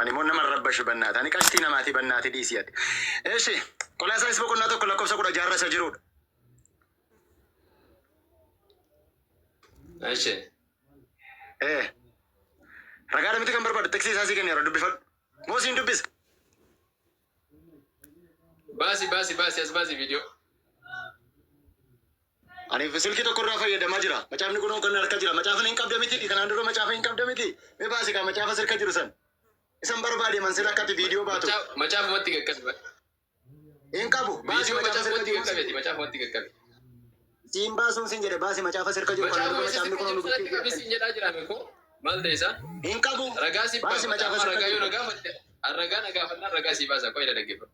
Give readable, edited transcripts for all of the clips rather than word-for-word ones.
Ani immoo nama rabbashu bannaata. Ani qashtii namaati bannaati dhiisii ati. Eshi Qolaasaayis boqonnaa 1 lakkoofsa 16 irra isa jirudha. Eshi. Ee. Ragaadha miti kan barbaadu teksii isaa sii kenneera dubbifadhu. Moo siin dubbisa? Baasi baasi baasi as baasi viidiyoo. Ani silkii tokko irraa fayyadamaa jira. Macaafni kunoo kan harka jira. Macaafni hin qabda miti. Kanaan dura macaafa hin qabda miti. Mee baasi kaa macaafa sirka jiru san. Isan barbaade man sila akkati viidiyoo baatu. Macaafumatti qaqqabi. Hin qabu. Baasi Viidiyoo macaafa sirka macaafumatti jiru. qaqqabi macaafumatti qaqqabi. Siin baasuun siin jedhe baasi macaafa sirka jiru. Kanaan dura Macaafuma isa macaafni sirka kunoo jiru nu sanatti qabi siin jedhaa jira koo. Maal ta'e isaa? Hin qabu. Ragaa si Baasi baafata. macaafa Amma sirka ragaa yoo jiru. na gaafatte ragaa na gaafannaan ragaa si baasa. Qo'i na dhaggeeffadhu.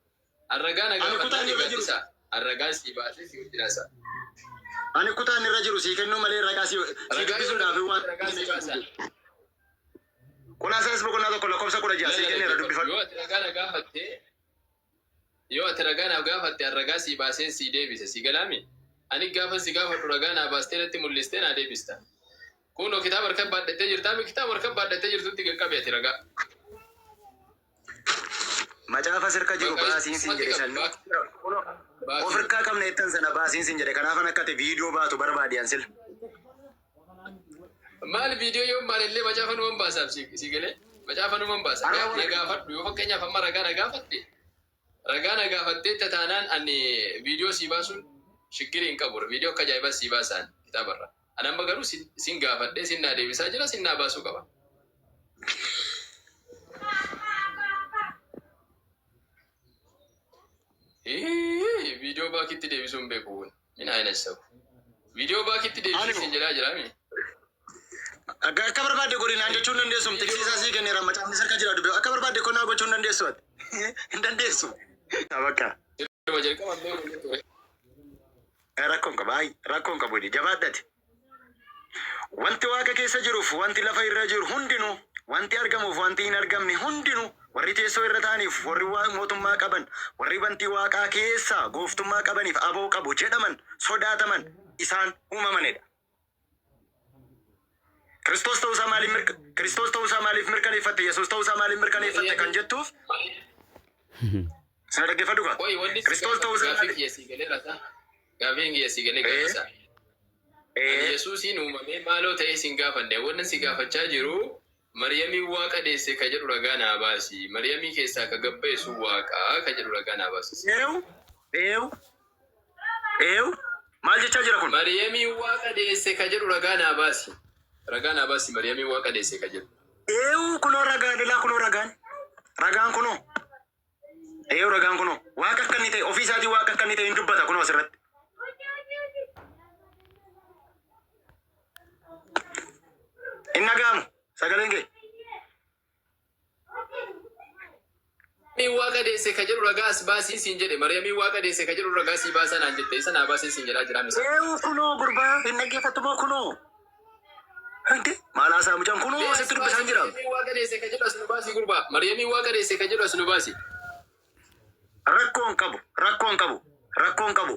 Arragaa na Ani kutaan gaafannaan irra jiru. gaaddisa. Arragaa si baasee si wajjin haasa'a. Ani kutaan irra jiru sii kennuu malee ragaa si si Ragaa yoo na dubbisuudhaaf waan. gaafatte ragaa si baasa. Qolaasaayis boqonnaa 1 lakkoofsa 16 sii Lala kenneera dhaggeeffadhu. dubbifadhu. Yoo ati ragaa na gaafatte yoo ati ragaa na gaafatte arragaa si baaseen si deebise si galaami. Ani gaafa si gaafadhu ragaa naa baastee natti mul'istee naa deebista. Kunoo kitaaba harka baadhattee jirtaa kitaaba harka baadhattee jirtutti qaqqabi ati ragaa. Macaafa sirka jiru Maqaa baasiin siin Yesuusumatti jedhe qabi san baaki. of Baaki. hirkaa qabna jettan sana baasiin siin jedhe kanaafan akka ati viidiyoo baatu barbaade an sila. Maal viidiyoo yoo maalillee macaafa numan baasaaf si si galee macaafa numan baasa. Arra Na warra gaafadhu yoo fakkeenyaaf amma ragaa na gaafatte ragaa na gaafattee taanaan ani viidiyoo sii baasuun shiggirii hin qabu. Viidiyoo akka ajaa'ibaa sii baasaan kitaabarra. Ani amma garuu sin sin gaafadhee sin naa deebisaa jira sin naa baasuu qaba. Hii, Viidiyoo baakitti deebisuu hin beeku kun. Min aina sabu. Viidiyoo baakitti Ani deebisii sin jedhaa jira mi? Akka akka barbaadde godhi naan jechuu hin dandeessu. Tiksii isaa sii kenneera macaafni sirka jira dubbi. Akka barbaadde konnaa gochuu hin dandeessu ati. Hin dandeessu. Bakka. Jalqaba jalqaba hin beeku ture. Rakkoon qaba. Ayi rakkoon qabu jedhi jabaadhati. Wanti waaqa keessa jiruuf wanti lafa irra jiru hundinuu, wanti argamuuf wanti hin argamne hundinuu, warri teessoo irra ta'aniif warri mootummaa qaban, warri bantii waaqaa keessaa gooftummaa qabaniif aboo qabu jedhaman sodaataman isaan uumamanidha. Kiristoos ta'uusaa maaliif mirka Kiristoos ta'uusaa maaliif mirkaneeffatte Yesuus ta'uusaa maaliif mirkaneeffatte kan jettuuf sana dhaggeeffadhu kaa. Qoy wanni si Kiristoos gaafadhu ta'uusaa gaaffii maaliif kiyya sii galeera ta'a. Gaaffiin kiyya sii galee ee gaaffisa. Ani ee Yesuusiin uumamee maaloo ta'ee sin gaafanne. Wannan si gaafachaa jiru Maryamiin Waaqa deesse ka jedhu ragaa naa baasi. Maryamii keessaa ka gad ba'e sun Waaqa ka jedhu ragaa naa baasi. Eew eew eew maal jechaa jira kun? Maryamiin Waaqa deesse ka jedhu ragaa naa baasi. Ragaa naa baasi Maryamiin Waaqa deesse ka jedhu. Eew kunoo ragaan ilaa kunoo ragaan ragaan kunoo eew ragaan kunoo waaqa akka inni ta'e ofii isaatii waaqa akka inni ta'e hin dubbata kunoo asirratti. Hin dhaga'amu sagaleen kee. Maryamiin Waaqa deesse ka jedhu ragaa as baasii siin jedhe. Maryamiin Waaqa deesse ka jedhu ragaa sii baasaa naan jette. Isa naa baasii siin jedhaa jiraa misa. Eewu kunoo gurbaa hin dhaggeeffattu moo kunoo. Hindi maal haasaa mucaan kunoo Mee as asitti dubbisaan baasi jira. Maryamiin Waaqa deesse ka jedhu as nu baasi gurbaa. Maryamiin Waaqa deesse ka jedhu as nu baasi. Rakkoo hin qabu rakkoo hin qabu rakkoo hin qabu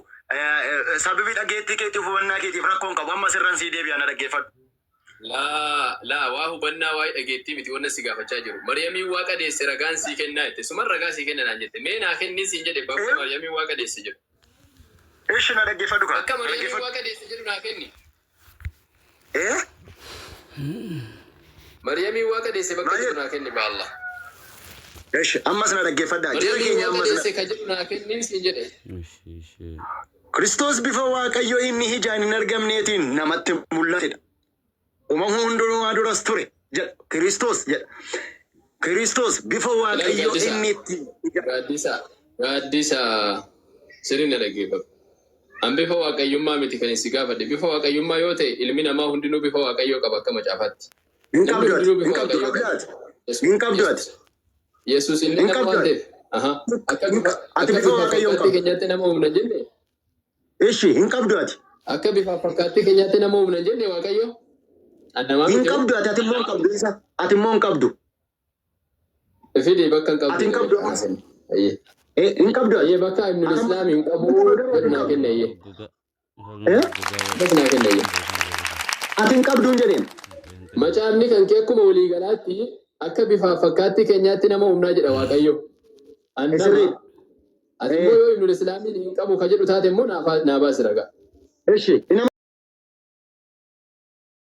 sababii dhageettii keetiif hubannaa keetiif rakkoo hin qabu amma sirran sii deebi'a na dhaggeeffadhu. Laa laa waa hubannaa waa'ee dhageettii miti wanna si gaafachaa jiru. Maryamiin Waaqa deesse ragaan sii kennaa jette. Suman ragaa sii kenna naan jette. Mee naa kennii siin jedhe bakka Eewu Maryamiin Waaqa deesse jedhu. ishi na dhaggeeffadhu kaa Bakka na Maryamiin dhaggeeffadhu. Waaqa deesse jedhu naa kenni. Ee Maryamiin Waaqa deesse bakka maal jedhu jedhu? naa kenni baalla. Ishi ammas na dhaggeeffadhaa jara Maryamiin keenya Waaqa ammas na deesse ka jedhu naa kenni siin jedhe. Ishi ishi. Kiristoos bifa Waaqayyo inni ijaan hin argamneetiin namatti mul'atedha. Uumamuu hundumaa duras ture jedha. Kiristoos jedha. Kiristoos bifa Ilaa Waaqayyo gaaddisa inni ittiin ija gaaddisa gaaddisa sirrii na dhaggeeffadhu. An bifa waaqayyummaa miti kan si gaafadhe. Bifa waaqayyummaa yoo ta'e ilmi namaa hundinuu bifa waaqayyoo qaba akka macaafaatti. hin Namni qabdu ati. hundinuu Hin bifa qabdu waaqayyoo qabda qaba. ati. Yesuus Hin qabdu ati. Yesuus Yesuus inni Hin nama qabdu waan ati. ta'eef. Aha. Akka Hin bifa ati akka bifa bifa Waaqayyoo hin fakkaattii qabdu. keenyaatti nama uumna hin jenne. Ishi hin qabdu ati. Akka bifa fakkaattii keenyaatti nama uumna hin jenne Waaqayyo. An namaa Hin miti moo? qabdu ati ati immoo hin qabdu isa. Ati immoo hin qabdu. Fidi bakka hin Ati qabdu hin jedhe qabdu naa ammas. kenni. Ayyee. Eh, hin qabdu ati. Ayyee bakka Ibnul Ati amma Islaam hin qabu bifa garuu ati jedhu hin naa qabdu. kenni ayyee. Goga. Eh? Akkas naa kenni ayyee. Ati hin qabdu hin jedheen. Macaafni kan kee akkuma waliigalaatti Akka bifaaf fakkaattii keenyaatti nama uumnaa jedha Waaqayyo. An nama. Sirriidha. Ati immoo yoo Ibnul Islaamiin hin qabu ka jedhu taate immoo naa baasi ragaa. Ishi. Nama.